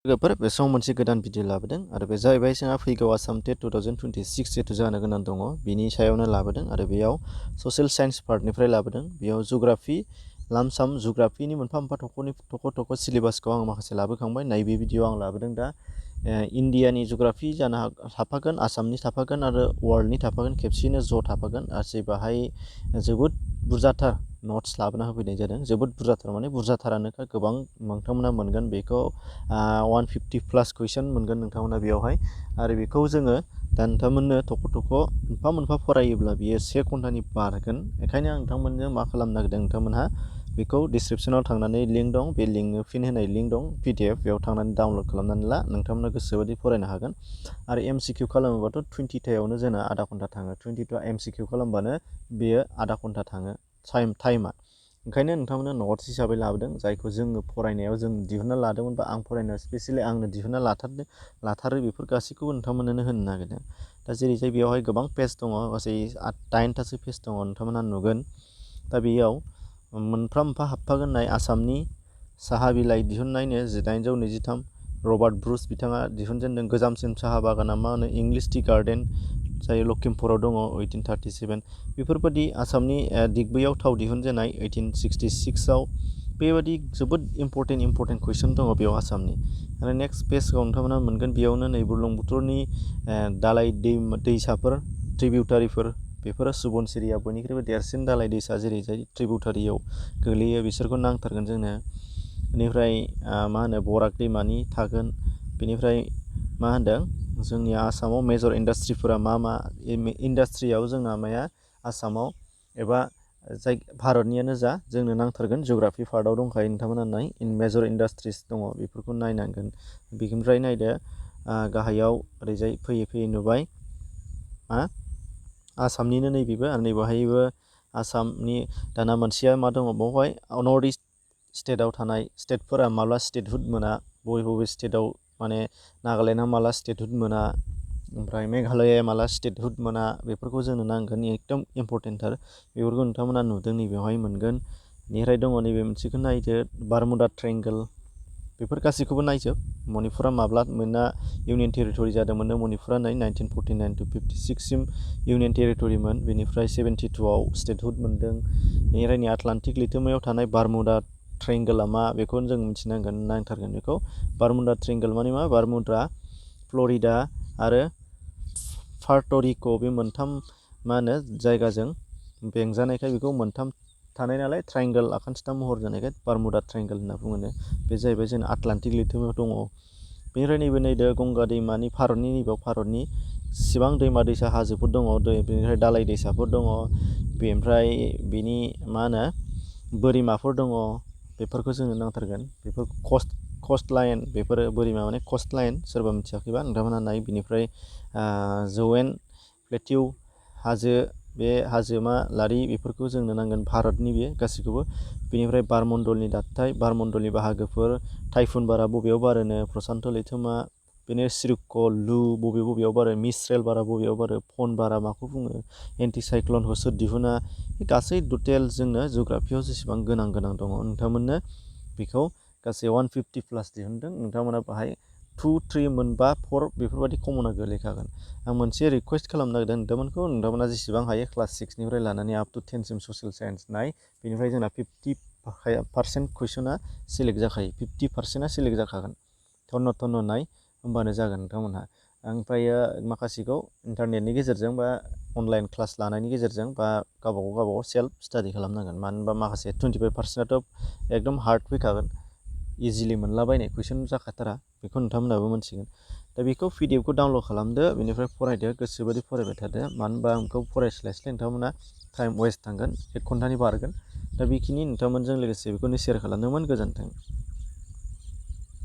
लोगोफोर बे समाव मोनसे गोदान भिडिअ लाबोदों आरो बे जाहैबाय जोंहा फैगौ आसाम टेट 2026 जिथु जानो गोनां दङ बिनि सायावनो लाबोदों आरो बेयाव ससियेल साइन्स पार्टनिफ्राय लाबोदों। बेयाव जुग्राफि लामसाम जुग्राफिनि मोनफा मोनफा थख' सिलेबासखौ आं माखासे लाबोखांबाय। नैबे भिडिअ आं लाबोदों दा इन्डियानि जुग्राफि जानो थाफागोन, आसामनि थाफागोन आरो वर्ल्डनि थाफागोन, खेबसेयैनो ज' थाफागोन। आरो बाहाय जोबोद बुरजाथार नट्स लाबोना होफैनाय जादों। जोबोद बुरजाथार माने बुरजाथारानोखा, गोबां नोंथांमोना मोनगोन बेखौ 150 प्लास कुइसन मोनगोन नोंथांमोना बेयावहाय। आरो बेखौ जोङो दा नोंथांमोननो थख' मोनफा मोनफा फरायोब्ला बियो 1 घन्टानि बारगोन। बेखायनो आं नोंथांमोननो मा खालामनो नागिरदों, नोंथांमोनहा बेखौ डिसक्रिपसनाव थांनानै लिंक दं, बे लिंकनो फिन होनाय लिंक दं PDF, बेयाव थांनानै डाउनलड खालामनानै ला, नोंथांमोना गोसोबायदि फरायनो हागोन। आरो MCQ खालामोबाथ' 20 थायावनो जोंना आधा घन्टा थाङो। 20 MCQ खालामबानो बेयो आधा घन्टा थाङो टाइमा। ओंखायनो नोंथांमोना नट्स हिसाबै लाबोदों, जायखौ जोङो फरायनायाव जों दिहुनना लादोंमोन बा आं फरायनायाव स्पेसियेलि आंनो दिहुनना लाथारो बेफोर गासैखौबो नोंथांमोननो होनो नागिरदों। दा जेरैजाय बेयावहाय गोबां पेज दङ, गासै 8-9थासो पेज दङ, नोंथांमोना नुगोन। दा बेयाव मोनफा मोनफा हाबफागोननाय आसामनि साहा बिलाइ दिहुननायनो 1823 रबार्ट ब्रुस बिथाङा दिहुनजेनदों। गोजामसिन साहा बागाना मा होनो इंलिश टि गार्डेन, जाय लखिमपुराव दङ 1837। बेफोरबायदि आसामनि दिग्बैयाव थाव दिहुनजेननाय 1866आव। बेबायदि जोबोद इम्परटेन्ट कुइसन दङ बेयाव आसामनि। आरो नेक्स्ट पेजआव नोंथांमोना मोनगोन बेयावनो नै बुरलुंबुथुरनि दालाय दैसाफोर, ट्रिबिउटारिफोर, बेफोरो सुबनसिरिया बयनिख्रुइबो देरसिन दालाय दैसा, जेरैजाय ट्रिबिउटारियाव गोग्लैयो, बिसोरखौ नांथारगोन जोंनो। बेनिफ्राय मा होनो बराक दैमानि थागोन। बेनिफ्राय मा होनदों जोंनि आसामाव मेजर इन्डास्ट्रिफोरा मा इन्डास्ट्रियाव जोंना माया आसामाव एबा जाय भारतनियानो जा जोंनो नांथारगोन। जिअग्राफि पार्टआव दंखायो, नोंथांमोना नाय मेजर इन्डास्ट्रिस दङ, बेफोरखौ नायनांगोन। बेनिफ्राय नायदो गाहायाव ओरैजाय फैयै नुबाय आसामनिनो नैबेबो, आरो नैबेहायबो आसामनि। दाना मोनसेया मा दङ बेवहाय नर्थ इस्ट स्टेटआव थानाय स्टेटफोरा माब्ला स्टेटहुड मोना, बबे स्टेटआव माने नागालेण्डआ माला स्टेटहुड मोना, ओमफ्राय मेघालया माला स्टेटहुड मोना, बेफोरखौ जोंनो नांगोन, एकदम इम्परटेन्टथार। बेफोरखौ नोंथांमोना नुदों, नैबेवहाय मोनगोन। बेनिफ्राय दङ नैबे मोनसेखौ नायदो, बारमुडा ट्रायंगोल, बेफोर गासैखौबो नायजोब। मणिपुरा माब्ला मोना इउनियन टेरिटरि जादोंमोननो, मणिपुरा 1949 to 56सिम इउनियन टेरिटरिमोन। बेनिफ्राय 72आव स्टेटहुड मोनदों। बेनिफ्राय आटलान्टिक लैथोमायाव थानाय बारमुडा ट्रायंगोलआ मा, बेखौ जों मिथिनांगोन, नांथारगोन बेखौ। बारमुडा ट्रायंगोल माने मा, बारमुडा, फ्लरिडा आरो पार्टरिक' बे मोनथाम मा होनो जायगाजों बेंजानायखाय बेखौ मोनथाम थानाय नालाय ट्रायंगोल, आखान्थिथाम महर जानायखाय बारमुडा ट्रायंगोल होनना बुङो। बे जाहैबाय जोंना आटलान्टिक लैथोमायाव दङ। बेनिफ्राय नैबे नायदो गंगा दैमानि भारतनि सिबां दैमा दैसा हाजोफोर दङ, बेनिफ्राय दालाय दैसाफोर दङ, बेनिफ्राय बिनि मा होनो बोरिमाफोर दङ, बेफोरखौ जोंनो नांथारगोन। बेफोर कस्ट लाइन, बेफोरो बोरिमा माने कस्ट लाइन, सोरबा मिथियाखैबा नोंथांमोना नाय। बिनिफ्राय जौयेन प्लेटिउ हाजो, बे हाजोमा लारि, बेफोरखौ जोंनो नांगोन, भारतनि बे गासैखौबो। बेनिफ्राय बारमण्डलनि दाथाय, बारमण्डलनि बाहागोफोर, टाइफुन बारा बबेयाव बारोनो, प्रसान्त लैथोमा, बेनो सिरक'लु बबेयाव बारो, मिस्रेल बारा बबेयाव बारो, फन बारा माखौ बुङो, एन्टि साइक्लनखौ सोर दिहुना, गासै डिटेल जोंनो जिअग्राफियाव जेसेबां गोनां दङ, नोंथांमोननो बेखौ गासै 150 प्लास दिहुनदों। नोंथांमोना बाहाय 2, 3 मोनबा 4 बेफोरबायदि कमना गोलैखागोन। आं मोनसे रिकुवेस्ट खालामनो नागिरदों नोंथांमोना जेसेबां हायो क्लास 6निफ्राय लानानै आप टु 10सिम ससियेल साइन्स नाय। बेनिफ्राय जोंना 50% कुइसना सेलेक्ट जाखायो, 50%आ सेलेक्ट जाखागोन। थन्न नाय, होमबानो जागोन नोंथांमोनहा। ओमफ्रायो माखासेखौ इन्टारनेटनि गेजेरजों बा अनलाइन क्लास लानायनि गेजेरजों बा गावबागाव सेल्फ स्टाडि खालामनांगोन। मानो होनबा माखासे 25%आथ' एकदम हार्ड फैखागोन, इजिलि मोनलाबायनाय कुइसन जाखाथारा, बेखौ नोंथांमोनाबो मोनथिगोन। दा बेखौ PDFखौ डाउनलड खालामदो, बेनिफ्राय फरायदो, गोसोबायदि फरायबाय थादो। मानो होनबा आंखौ फरायस्लाय नोंथांमोना टाइम वेस्ट थांगोन, 1 घन्टानि बारगोन। दा बेखिनि नोंथांमोनजों लोगोसे बेखौनो शेयार खालामदोंमोन। गोजोन्थों।